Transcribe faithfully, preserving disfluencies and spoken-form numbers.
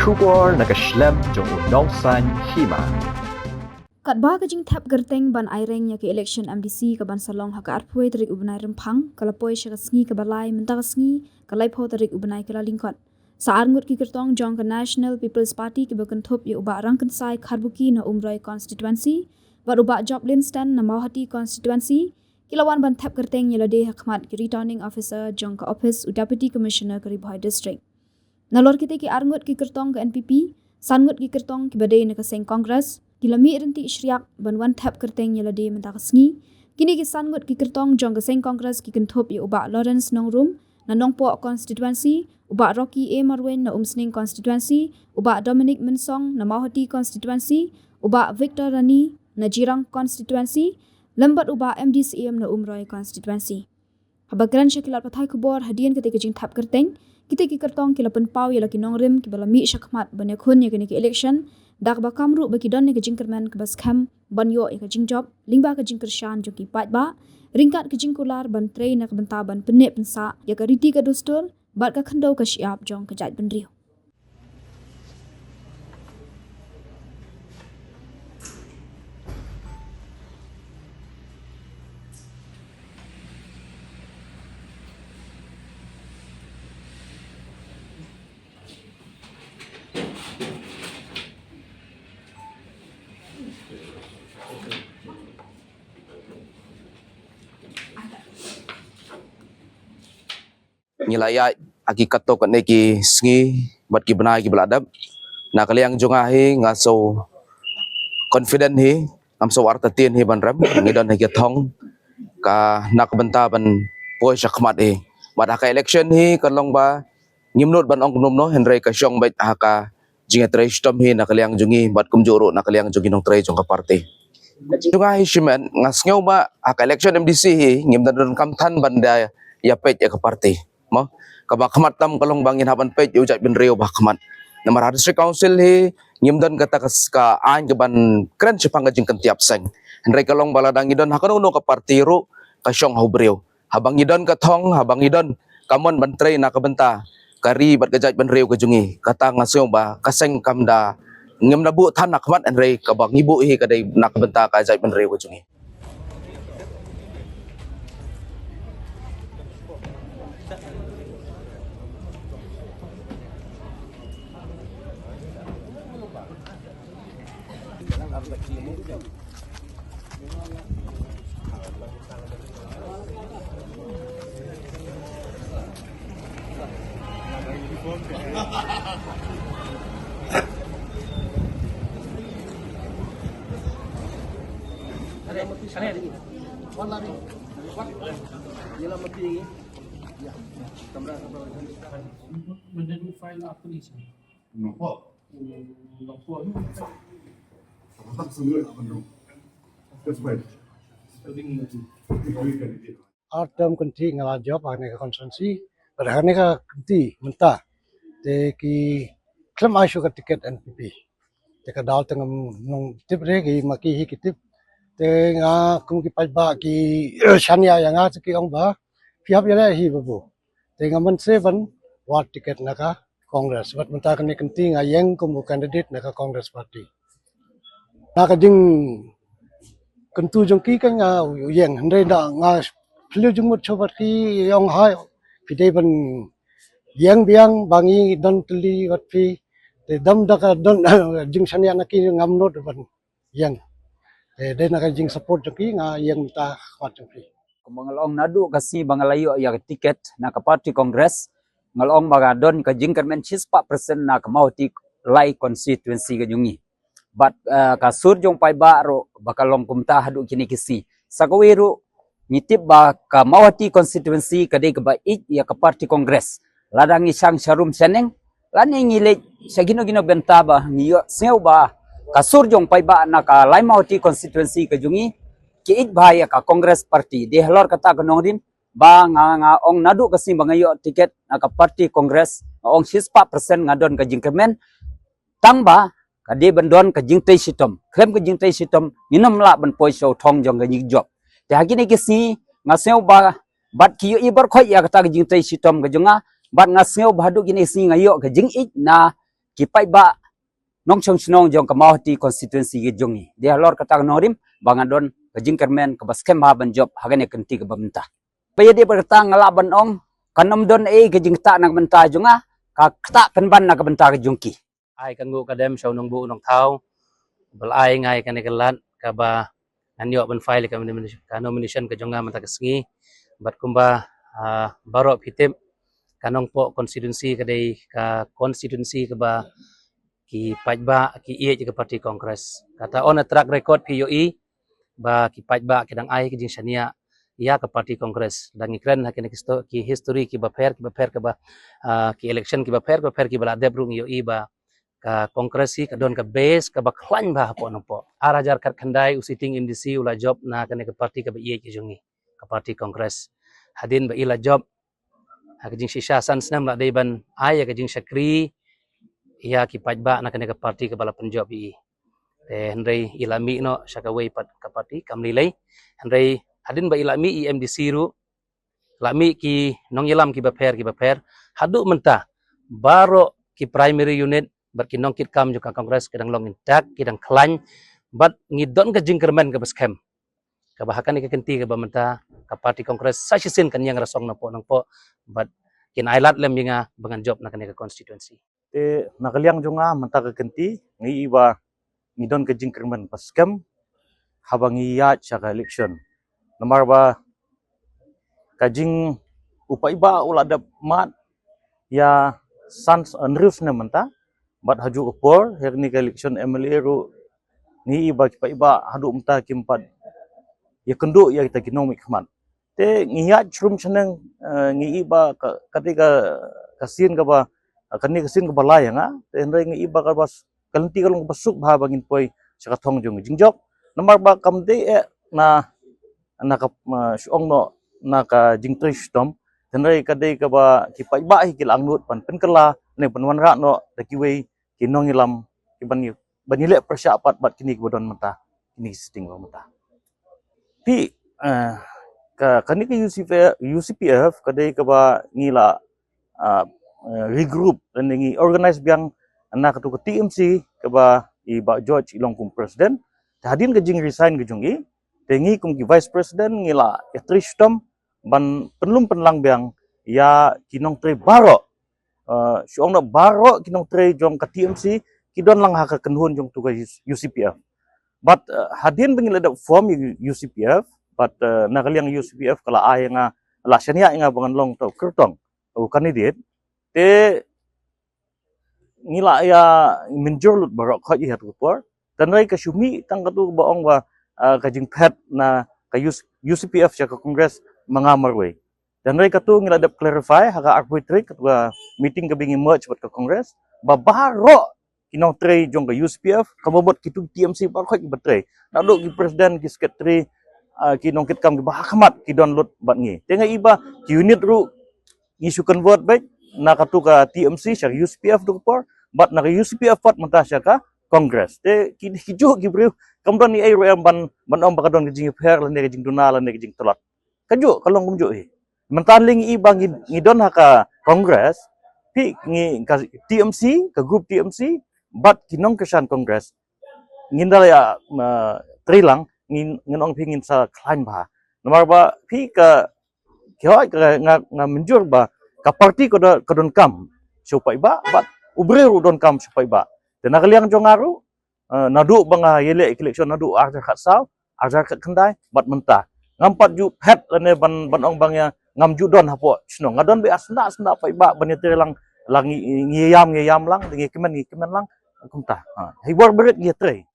Khubor na ka shlem jong u Nongsaiñ Hima. Katba ka jingthep kyrteng ban aireng ïa ka election M D C ka ban sa long ha ka arphew tarik u bnai Rymphang, ka la poi sha ka sngi kaba lai mynta ka sngi, ka laiphew tarik u bnai Kyllalyngkot. Sa arngut ki kyrtong jong ka National People's Party kiba kynthup ïa u Bah Rangkynsai Kharbuki na Umroi constituency bad u Bah Job Linston na Mawhati constituency ki la wan ban thep kyrteng ïa lade ha khmat ki Returning Officer jong ka ophis u Deputy Commissioner ka Ri Bhoi District. Nalor kita ki arngut ki kyrtong ka N P P, san ngut ki kyrtong kiba dei na ka seng Congress ki la mih ryntih shriak ban wan thep kyrteng ïa lade mynta ka sngi. Kine ki san ngut ki kyrtong jong ka seng Congress ki kynthup ïa u Bah Lawrence Nongrum na Nongpoh constituency, u Bah Rocky A Marwein na Umsning constituency, u Bah Dominic Mynsong na Mawhati constituency, u Bah Victor Rani na Jirang constituency, lem bad u Bah M D Syiem na Umroi constituency. Haba kren sha ki lad pathai khubor hadien kata ka jingthep kyrteng, kita ki kyrtong ki la pynpaw ïa la ki nongrim kiba la mih sha khmat ban ïakhun ïa kane ka election, da kaba kam ruh ba ki don ïa ka jingkyrmen kaba skhem ban ïoh ïa ka jingjop lyngba ka jingkyrshan jong ki paidbah, ryngkat ka jingkular ban trei na ka bynta ban pynneh pynsah ïa ka riti ka dustur bad ka khyndew ka shyiap jong ka jaitbynriew. Ngi la ïaid ha ki katto katne ki sngi bad ki bnai kiba la dep. Na ka liang jong nga hi nga sngew confident hi, ngam sngew artatien hi ban rem, ngi don ha ki thong ka na ka bynta ban poi sha khmat hi. Bad ha ka election hi ka long ba ngim nud ban ong kumno kumno, hynrei ka shong beit ha ka jingïatrei shitom hi na ka liang jong ngi bad kumjuh ruh na ka liang jong ki nongtrei jong ka party. Jong nga hi shimet nga sngew ba ha ka election M D C hi ngim da donkam than ban da ïa peit ïa ka party. Mo, kaba khmat tam ka long ba ngin hap ban peit ïa u jaitbynriew ba khmat. Namar ha District Council hi ngim don kata ka s-, ka aiñ ka ban kren shaphang ka jingkyntiap seng. Hynrei ka long ba lada ngi don ha kano kano ka party ruh ka shong ha u briew. Haba ngi don ka thong, haba ngi don ka mon ban trei na ka bynta ka ri bad ka jaitbynriew ka jong ngi, kata nga sngew ba ka seng kam da, ngim da buh than na khmat, hynrei kaba ngi buh hi ka dei na ka bynta ka jaitbynriew ka jong ngi. Ar term kynthih nga la jop ha kane ka constituency, bad ha kane ka kynthih mynta te ki khlem ai shuh ka tiket N P P. Te ka daw te ngam nang tip re, ki ma ki hi ki tip. Te nga kum ki paidbah ki shaniah ïa nga te ki ong ba phi hap ïaleh hi babu. Te nga mynse ban wad tiket na ka Congress. Bad mynta kane kynthih nga ïeng kum u candidate na ka Congress Party. Na ka jingkyntu jong ki ka nga u ïeng, hynrei da nga phylliew jingmut shuh bad ki, ong hai phi dei ban ïeng biang ba ngi don tylli bad phi. Te dam da ka don jingshaniah na ki ngam nud ban ïeng. Te dei na ka jingsupport jong ki nga ïeng mynta khmat jong phi. Kumba nga la ong naduh ka sngi ba nga la ïoh ïa ka tiket na ka party Congress, nga la ong ba ka don ka jingkyrmen shispah percent na ka Mawhati lai constituency ka jong ngi. Bad, eh, ka sur jong paidbah ruh ba ka long kumta haduh kine ki sngi. Sa kawei ruh ngi tip ba ka Mawhati constituency ka dei kaba ïeit ïa ka party Congress. Lada ngi shang sharum shaneng lane ngi leit sha kino kino bynta ba ngi ïohsngew ba ka sur jong paidbah na ka lai Mawhati constituency ka jong ngi ki ïeit bha ïa ka Congress Party. Dei halor kata ka nongrim ba nga, nga ong naduh ka sngi ba nga ïoh tiket na ka party Congress, nga ong shispah percent nga don ka jingkyrmen. Tang ba ka dei ban don ka jingtrei shitom. Khlem ka jingtrei shitom ngin ym lah ban poi sha u thong jong ka jingjop. Te ha kine ki sngi nga sngew ba bad ki ïohi baroh khoit ïa kata ka jingtrei shitom ka jong nga, bad nga sngew ba haduh kine ki sngi nga ïoh ka jingïeit na ki paidbah nongshong shnong jong ka Mawhati constituency ka jong ngi. Dei halor kata ka nongrim ba nga don ka jingkyrmen kaba skhem bha ban jop ha kane ka kynti kaba mynta. Ba ïa dei ba kata nga lah ban ong, kan ym don ei ka jingktah na ka bynta jong nga, ka ktah pynban na ka bynta ka jong ki. Ai ka nguh ka dem sha u nongbuh u nongthaw ba la ai nga ïa kane ka lad kaba ngan ïoh ban file ka nomination, ka nomination ka jong nga mynta ka sngi. Bad kumba, ah, baroh phi tip, ka Nongpoh constituency ka dei ka constituency kaba ki paidbah ki ïeit ïa ka party Congress. Kata on a track record phi ïohi ba ki paidbah ki dang ai ka jingshaniah ïa ka party Congress. Dang ngi kren ha kine ki sto-, ki history kiba pher kiba pher kaba, ah, ki election kiba pher kiba pher kiba la dep ruh ngi ïohi ba ka Congress hi ka don ka base kaba khlaiñ bha hapoh Nongpoh. Ar hajar khatkhyndai u sitting M D C u la jop na kane ka party kaba ïeit ka jong ngi, ka party Congress. Hadien ba i la jop, ha ka jingshisha san snem la dei ban ai ïa ka jingshakri ïa ki paidbah na kane ka party kaba la pynjop ïa i. Te hynrei i la mih noh sha kawei pat ka party kam lei lei. Hynrei hadien ba i la mih i M D C ruh, la mih ki nongïalam kiba pher kiba pher, haduh mynta baroh ki primary unit bad ki nongkitkam jong ka Congress ki dang long intact, ki dang khlaiñ, bad ngi don ka jingkyrmen kaba skhem kaba ha kane ka kynti kaba mynta ka party Congress sa shisien kan ïeng rasong Nongpoh Nongpoh bad kin ai lad lem ïa nga ba ngan jop na kane ka constituency. Te na ka liang jong nga mynta ka kynti ngi i ba ngi don ka jingkyrmen ba skhem haba ngi ïaid sha ka election. Namar ba ka jing u paidbah u la dep mad ïa san hynriew snem mynta, bad ha juh ka por ha kane ka election M L A ruh ngi i ba ki paidbah haduh mynta kim pat ïakynduh ïa kita ki nongmihkhmat. Te ngi ïaid shrum shaneng, eh, ngi i ba ka, ka dei ka, ka sien kaba, kane ka sien kaba lai ïa nga. Te hynrei ngi i ba kaba s-, ka lynti ka long kaba suk bha ba ngin poi sha ka thong jong jingjop. Namar ba kam dei eh na, na ka, ma, shu ong noh na ka jingtrei shitom. Te hynrei ka dei kaba ki paidbah hi ki la angnud ban pynkylla ne ban wanrah noh da kiwei ki nongïalam ki ban ïa, ban ïaleh pyrshah pat bad kine kiba don mynta, kine ki sitting ba mynta. Phi, eh, ka, kane ka U C P F, U C P F ka dei kaba ngi la, ah, eh, regroup lane ngi organize biang na katu ka T M C kaba i Bah George i long kum president. Te hadien ka jingresign ka jong i, te ngi kum ki vice president ngi la ïatrei shitom ban pynlum pynlang biang ïa ki nongtrei baroh. Uh, shu ong noh baroh ki nongtrei jong ka T M C ki don lang ha ka kynhun jong tu ka U C P F. Bad, uh, hadien ba ngi la dep form ïa U C P F, bad, uh, na ka liang U C P F ka la ai ïa nga, la shaniah ïa nga ba ngan long tu kyrtong u candidate. Te ngi la ïa mynjur lut baroh khoit ïa tu ka por. Te hynrei ka shu mih tang katu ba ong ba, ah, ka jingphet na ka U C P F sha ka Congress ma nga marwei. Te hynrei katu ngi la dep clarify ha ka arphew tarik katu ka meeting kaba ngi merge bad ka Congress ba baroh ki nongtrei jong ka U C P F, kaba bud kitu T M C baroh kiba trei. Naduh ki president, ki secretary, ah, ki nongkitkam kiba ha khmat ki don lut bad ngi. Te nga i ba ki unit ruh ngi shu convert beit na katu ka T M C sha U C P F tu ka por, bad na ka U C P F pat mynta sha ka Congress. Te ki, ki juh ki briew, kam don ei ei ruh em ban, ban ong ba ka don ka jingïapher lane ka jingduna lane ka jingtlot. Ka juh, ka long kumjuh hi. Mynta lei ngi i ba ngi, ngi don ha ka Congress, phi ngi ka T M C, ka group T M C, bad ki nongkyrshan Congress. Ngin da la ïa, ma, trei lang, ngin, ngin ong phi ngin sa khlaiñ bha. Namar ba phi ka, ki hoi ka nga, nga mynjur ba ka party ka don, ka donkam sha u paidbah, bad u briew ruh donkam sha u paidbah. Te na ka liang jong nga ruh, eh, naduh ba nga ïaleh election naduh ar hajar khatsaw, ar hajar khatkhyndai bad mynta, ngam pat ju phet lane ban, ban ong ba nga ngam ju don hapoh shnong. Nga don beit ha sna sna paidbah ban ïatrei lang, lang ngi, ngi ïam, ngi ïam lang, ngi kmen, ngi kmen lang. Kumta. Ha, hi bor berit ngi ïatrei.